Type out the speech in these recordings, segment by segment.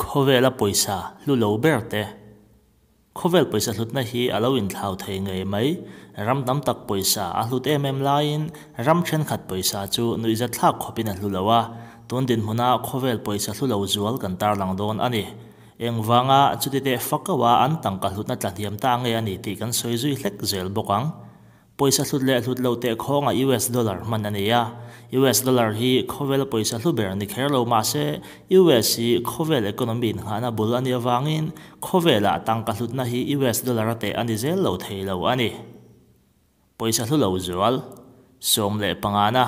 Khawvela pawisa hlu lo ber te. Khawvel pawisa hlutna hi a lo inthlau thei ngei mai. Ram tam tak pawisa a hlut em em laiin ram thenkhat pawisa chu nuihzatthlak khawpin a hlu lo a. Tun dinhmuna khawvel pawisa hlu lo zual kan tarlang dawn a ni. Engvanga chuti teh fakaua an tangka hlutna tlahniam ta nge a ni tih kan sawi zui hlek zel bawk ang. Pawisa hlut leh hlut lo teh khawnga US dollar hman a ni a. US dollar hi khawvela pawisa hlu ber ni kher lo mah se, US hi khawvel economy innghahna bul a nih avangin khawvelah tangka hlutna hi US dollar a teh a ni zel lo thei lo a ni. Pawisa hlu lo zual, 15 na,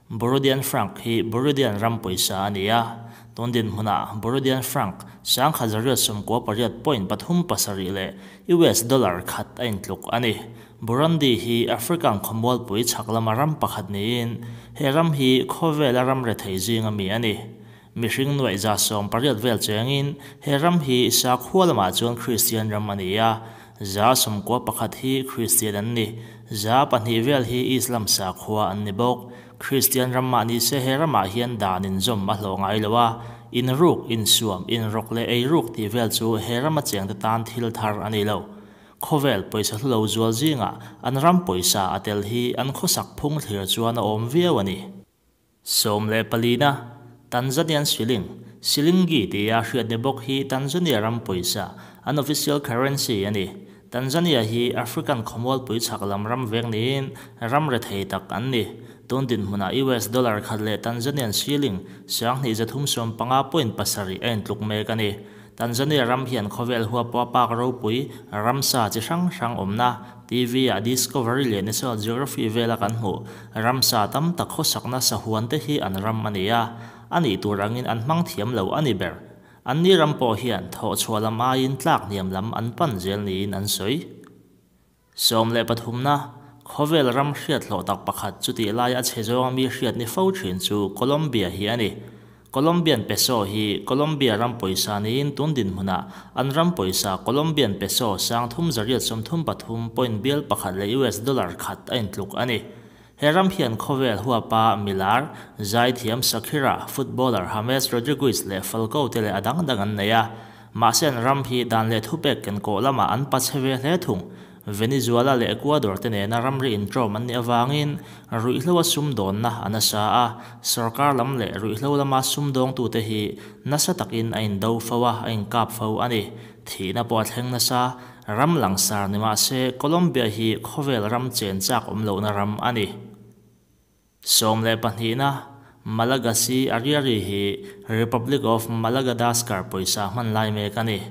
Burundian franc hi Burundian ram pawisa a ni a. Tun dinhmunah Burundian franc 1898.37 leh US dollar khat a intluk a ni. Burundi hi African khawmualpui chhak lama ram pakhat niin he ram hi khawvela ram rethei zinga mi a ni. Mihring nuaih 80% vel chengin he ram hi sakhua lamah chuan Kristian ram a ni a. 91% hi Kristian an ni. 2% vel hi Islam sakhua an ni bawk. Kristian ram mah ni se he ramah hian dan inzawm a hlawh ngai lo a. Inruk, insuam, inrawk leh eiruk tih vel chu he rama chengte tan thil thar a ni lo. Khawvel pawisa hlu lo zual zingah an ram pawisa a tel hi an khawsak phung thlir chuan a awm viau a ni. 14 na, Tanzanian shilling, Shilingi tia hriat ni bawk hi Tanzania ram pawisa, an official currency a ni. Tanzania hi African khawmualpui chhak lam ram veng niin ram rethei tak an ni. Tun dinhmunah US dollar khat leh Tanzanian shilling 2375.7 a intluk mek a ni. Tanzania ram hian khawvel huapa park ropui ramsa chi hrang hrang awmna TV ah Discovery leh National Geography vela kan hmuh ramsa tam tak khawsakna sahuan te hi an ram a ni a. A nih tur angin an hmang thiam lo a ni ber. An ni ram pawh hian thawh chhuah lam aiin tlak hniam lam an pan zel niin an sawi. 13 na, khawvel ram hriat hlawh tak pakhat chutih laia a chhe zawnga mi hriat ni fo thin chu Colombia hi a ni. Colombian peso hi Colombia ram pawisa niin tun dinhmunah an ram pawisa Colombian peso 3833.1 leh US dollar khat a intluk a ni. He ram hian khawvel huapa milar, zaithiam Shakira, footballer James Rodriguez leh Falcao te leh a dang dang an nei a. Mahse an ram hi dan leh thupek ken kawh lamah an pachhe ve hle thung. Venezuela leh Ecuador te nena ramri intawm an nih avangin ruihhlo a sumdawnna a nasa a. Sorkar lam leh ruihhlo lama sumdawngtute hi nasa takin a indo fo a, a inkap fo a ni. Thihna pawh a thleng nasa. Ram langsar ni mah se Colombia hi khawvel ram chen chak awm lohna ram a ni. 12 na, Malagasy Ariary hi Republic of Madagascar pawisa hman lai mek a ni.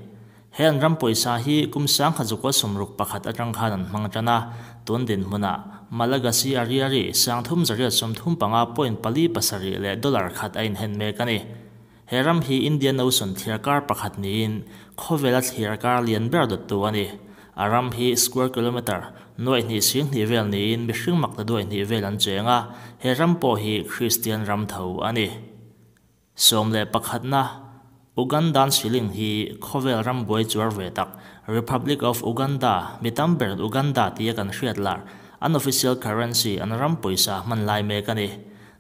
He an ram pawisa hi kum 1961 atang khan an hmang tan a. Tun dinhmunah Malagasy Ariary 3835.47 leh dollar khat a inhen mek a ni. He ram hi Indian Ocean thliarkar pakhat niin khawvela thliarkar lian ber dawttu a ni. A ram hi square kilometer 2,200 vel niin mihring 8,200 vel an cheng a. He ram pawh hi Kristian ram tho a ni. 11 na, Ugandan shilling hi khawvel ram buai chuar ve tak Republic of Uganda, mi tam ber Uganda tia kan hriat lar, an official currency, an ram pawisa hman lai mek a ni.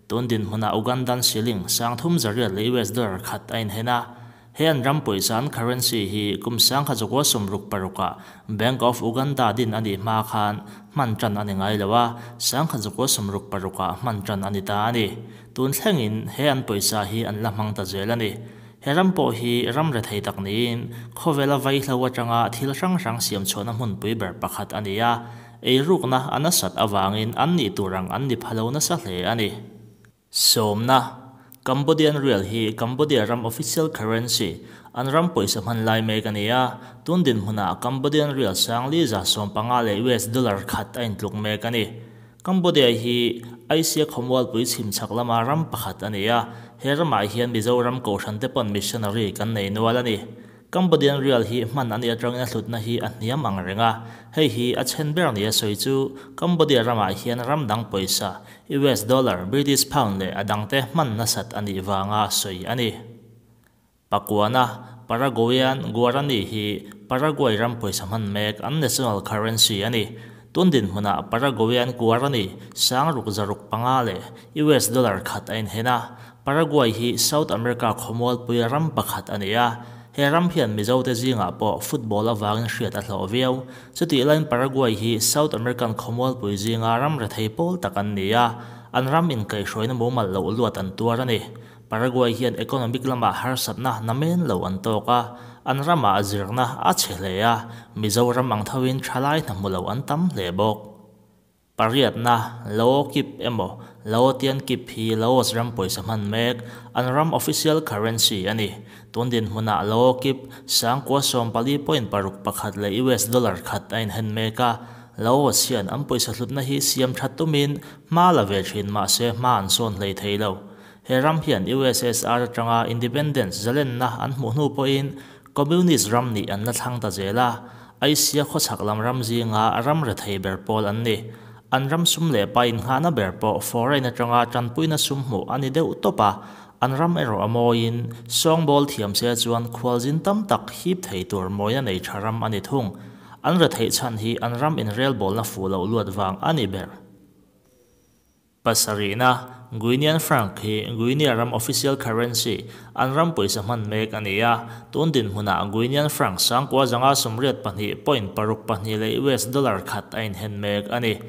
Tun dinhmunah Ugandan shilling 300 leh US dollar khat a inhen a. He an ram pawisa, an currency hi kum 1966ah Bank of Uganda din a nih hma khan hman tan a ni ngai lo a, 1966ah hman tan a ni ta a ni. Tun thlengin he an pawisa hi an la hmang ta zel a ni. He ram pawh hi ram rethei tak niin khawvela vaihlo atanga thil hrang hrang siam chhuahna hmunpui ber pakhat a ni a. Eirukna a nasat avangin an nih turang an ni phalo nasa hle a ni. 10 na, Cambodian riel hi Cambodia ram official currency, an ram pawisa hman lai mek a ni a. Tun dinhmunah Cambodian riel 5115 leh US dollar khat a intluk mek a ni. Cambodia hi Asia khawmualpui chhim chhak lama ram pakhat a ni a. He ramah hian Mizoram kohhran te pawn missionary kan nei nual a ni. Cambodian riel hi hman ani atangin a hlutna hi a hniam ang reng a. Hei hi a chen ber ni a sawi chu Cambodia ramah hian ram dang pawisa US dollar, British pound leh a dangte hman nasat a nih vanga sawi a ni. 9 na, Paraguayan Guarani hi Paraguay ram pawisa hman mek, an national currency a ni. Tun dinhmunah Paraguayan Guarani 6605 leh US dollar khat a inhen a. Paraguay hi South America khawmualpui ram pakhat a ni a. He ram hian Mizote zingah pawh football avangin hriat a hlawh viau. Chutih laiin Paraguay hi South American khawmualpui zinga ram rethei pawl tak an ni a, an ram inkaihhruaina mumal loh luat an tuar a ni. Paraguay hian economic lamah harsatna namen lo an tawk a, an ramah zirna a chhe hle a, Mizoram ang thoin thalai hna hmu lo an tam hle bawk. Pariatna, Lao Kip emaw, Laotian Kip hi Laos ram pawisa hman mek, an ram official currency a ni. Tun dinhmunah Lao Kip sangkua 14.61 leh US dollar khat a inhen mek a, Laos hian an pawisa hlutna hi siam that tumin hma la ve thin mahse hma an sawn hlei thei lo. He ram hian USSR atanga independence zalenna an hmuh hnu pawhin communist ram nih an la thlang ta zel a, Asia khawchhak lam ram zinga ram rethei ber pawl an ni. An ram sum leh pa innghahna ber pawh foreign atanga tanpuina sum hmuh a ni deuh tawp a, an ram erawh a mawiin sawngbawl thiam se chuan khualzin tam tak hip thei tur mawina nei tha ram a ni thung. An retheih chhan hi an ram inrelbawlna fuh loh luat vang a ni ber. Pasarihna, Guinean franc hi Guinea ram official currency, an ram pawisa hman mek a ni a, tun dinhmunah Guinean franc 982.62 leh US dollar khat a inhen mek a ni.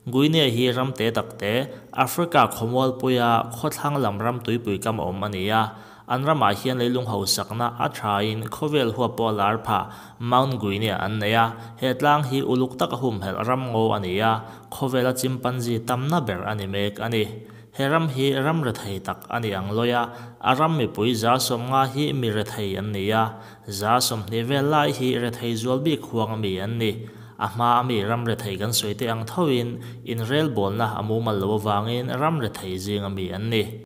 Guinea hi ram te tak te, Africa khawmualpuia khawthlang lam ram tuipui kam awm a ni a, an ramah hian leilung hausakna a thain khawvel huap pawh a lar phah Mount Guinea an nei a, he tlang hi uluk taka humhelh ram ngo a ni a, khawvela chimpanzee tamna ber a ni mek a ni. He ram hi ram rethei tak a ni ang lawi a, a ram mipui 150 hi mi rethei an ni a, 20% vel lai hi rethei zual bik huang ami an ni. A hma ami ram rethei kan sawi te ang thoin inrelbawlna a mumal lo awangin ram rethei zing ami an ni.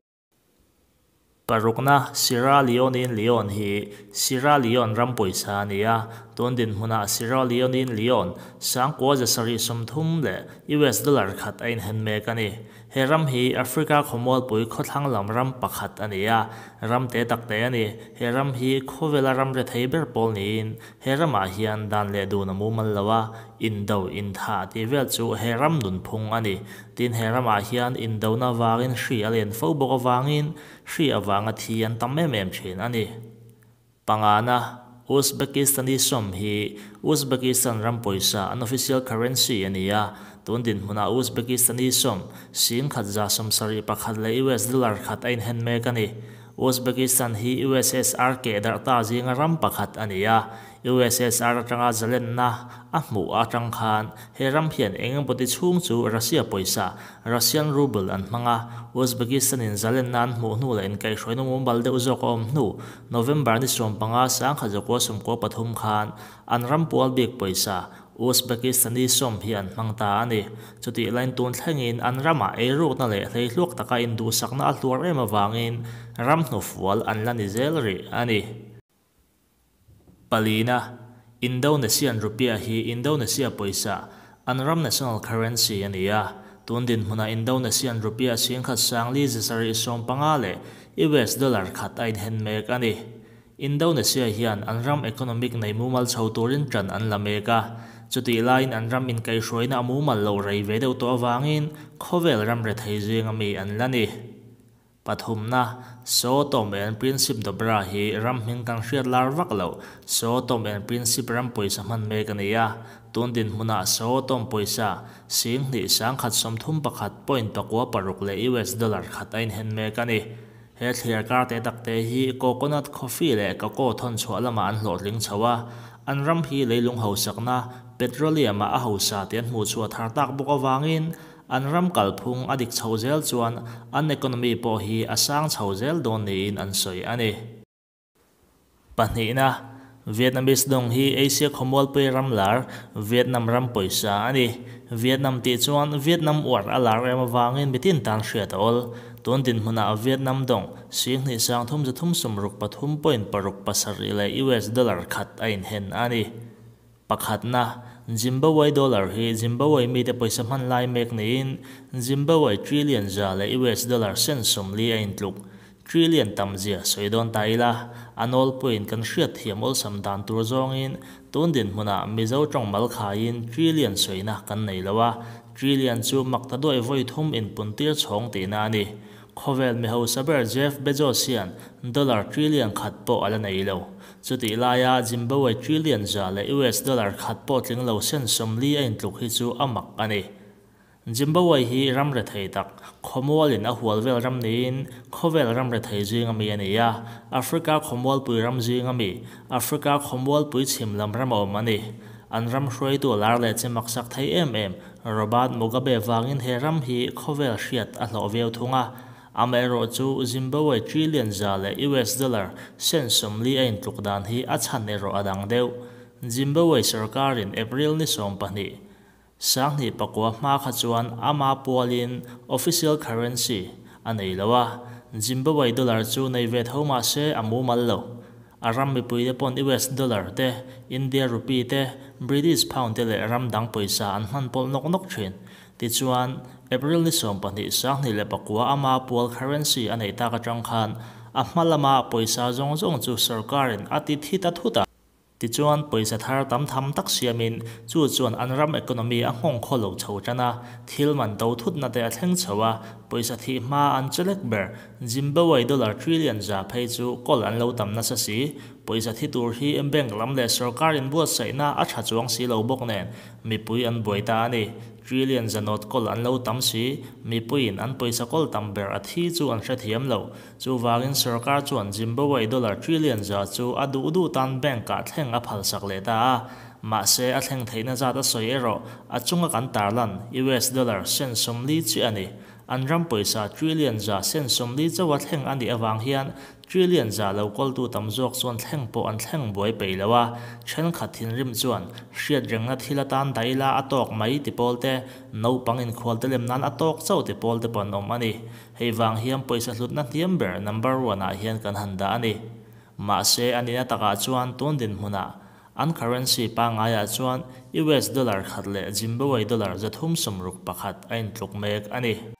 Parukna, Sierra Leonein Leone hi Sierra Leone ram pawisa a ni a, tun dinhmunah Sierra Leonein Leone 930 leh US dollar khat a inhen mek a ni. He ram hi Africa khawmualpui khawthlang lam ram pakhat a ni a, ram te tak te a ni. He ram hi khawvela ram rethei ber pawl niin he ramah hian dan leh dun a mumal lo a, indo intha tih vel chu he ram nunphung a ni. Tin he ramah hian indona vangin hri a len fo bawk awangin hri awanga thi an tam em em thin a ni. Pangana, Uzbekistani som hi Uzbekistan ram pawisa an official currency a ni a, tun dinhmunah Uzbekistani som 1171 leh US dollar khat a inhen mek a ni. Uzbekistan hi USSR ke darh ta zinga ram pakhat a ni a, USSR atanga zalenna a hmuh atang khan he ram hian engemaw ti chhung chu Russia pawisa Russian ruble an hmang a, Uzbekistanin zalenna an hmuh hnu leh inkaihhruaina mumal deuh zawk a awm hnu November ni 15 1993 khan an ram pual bik pawisa Uzbekistani som hi an hmang ta a ni. Chutih lain tun thlengin an ramah eirukna leh hleihluak taka induhsakna a hluar em awangin ram hnufual an la ni zel rih a ni. Palina, Indonesian rupiah hi Indonesia pawisa an ram national currency a ni a, tun dinhmunah Indonesian rupiah 14,750 leh US dollar khat a inhen mek a ni. Indonesia hian an ram economic nei mumal chho turin tan an la mek a, chutih laiin an ram inkaihhruaina a mumal lo rei ve deuh tawh awangin khawvel ram rethei zing ami an la ni. Pathumna, Sao Tome and Principe Dobra hi ram hming kan hriat lar vak lo. Sao Tome and Principe ram pawisa hman mek a ni a, tun dinhmunah Sao Tome pawisa 2131.96 leh US dollar khat a inhen mek a ni. He thliar kar te tak te hi coconut coffee leh cocoa thawn chhuah lamah an hlawhtling chho a, an ram hi leilung hausakna petroleum ah a hausa te an hmuh chhuah thar tak bawk awangin an ram kalphung a dik chho zel chuan an economy pawh hi a sang chho zel dawn niin an sawi a ni. Pahnihna, Vietnamese dong hi Asia khawmualpui ram lar Vietnam ram pawisa a ni. Vietnam tih chuan Vietnam uar a lar em awangin mitin tan hriat a awl. Tun dinhmunah Vietnam dong 2363.67 leh US dollar khat a inhen a ni. Pakhatna, Zimbabwe dollar hi Zimbabwe mite pawisa hman lai mek niin Zimbabwe trillion za leh US dollar sen 40 a intluk. Trillion tam zia sawi dawn ta ila, a nawlpuiin kan hriat thiam awlsam dan tur zawngin tun dinhmunah Mizo tawng mal khaiin trillion sawina kan nei lo a, trillion chu mak ta duai vawi thum inpuntir chhawng tihna a ni. Khawvel mi hausa ber Jeff Bezos hian dollar trillion khat pawh a la nei lo. Chutih laia Zimbabwe trillion za leh US dollar khat pawh tling lo sen 40 a intluk hi chu a mak a ni. Zimbabwe hi ram rethei tak, khawmualin a hual vel ram niin khawvel ram rethei zinga mi a ni a, Africa khawmualpui ram zinga mi, Africa khawmualpui chhim lam ram a awm a ni. An ram hruaitu lar leh che maksak thei em em Robert Mugabe vangin he ram hi khawvel hriat a hlawh viau thung a. Amaherawhchu Zimbabwe trillion za leh US dollar sen 40 a intluk dan hi a chhan erawh a dang deuh. Zimbabwe sorkarin April ni 12, 2009 hma kha chuan ama pualin official currency a nei lo a. Zimbabwe dollar chu nei ve tho mah se a mumal lo. A ram mipui te pawn US dollar te, India rupee te, British pound te leh ram dang pawisa an hman pawlh nawk nawk thin. Tichuan, April ni 12, 2009 ama pual currency a neih tak atang khan a hma lama pawisa zawng zawng chu sorkarin a ti thi ta thut a. Tichuan, pawisa thar tam tham tak siamin chu chuan an ram economy a nghawng khaw lo chho tan a, thil man to thutna te a thleng chho a, pawisa thi hma an chelek ber. Zimbabwe dollar trillion za phei chu kawl an lo tam nasa si. Pawisa thi tur hi bank lam leh sorkarin buatsaihna a tha chuang si lo bawk nen mipui an buai ta a ni. Trillion za note kawl an lo tam si, mipuiin an pawisa kawl tam ber a thi chu an hrethiam lo. Chu wangin sarkar chuan Zimbabwe dollar trillion za chu a duh duh tan bank ah thleng a phalsak leh ta a. Mahse a thleng theihna zat a sawi erawh a chunga kan tarlan US dollar sen 40 chi a ni. An ram pawisa trillion za sen 40 chawa thleng a nih awang hian trillion za lo kawltu tam zawk chuan thleng pawh an thleng buai peih lo a. Thenkhat thinrim chuan hriat rengna thil atan daila a tawk mai ti pawl te, naupang inkhual te lem nan a tawk chauh ti pawl te pawh an awm a ni. Hei vang hian pawisa hlutna hniam ber number 1 ah hian kan han dah a ni. Mahse a nihna takah chuan tun dinhmunah an currency pangaiah chuan US dollar khat leh Zimbabwe dollar 361 a intluk mek a ni.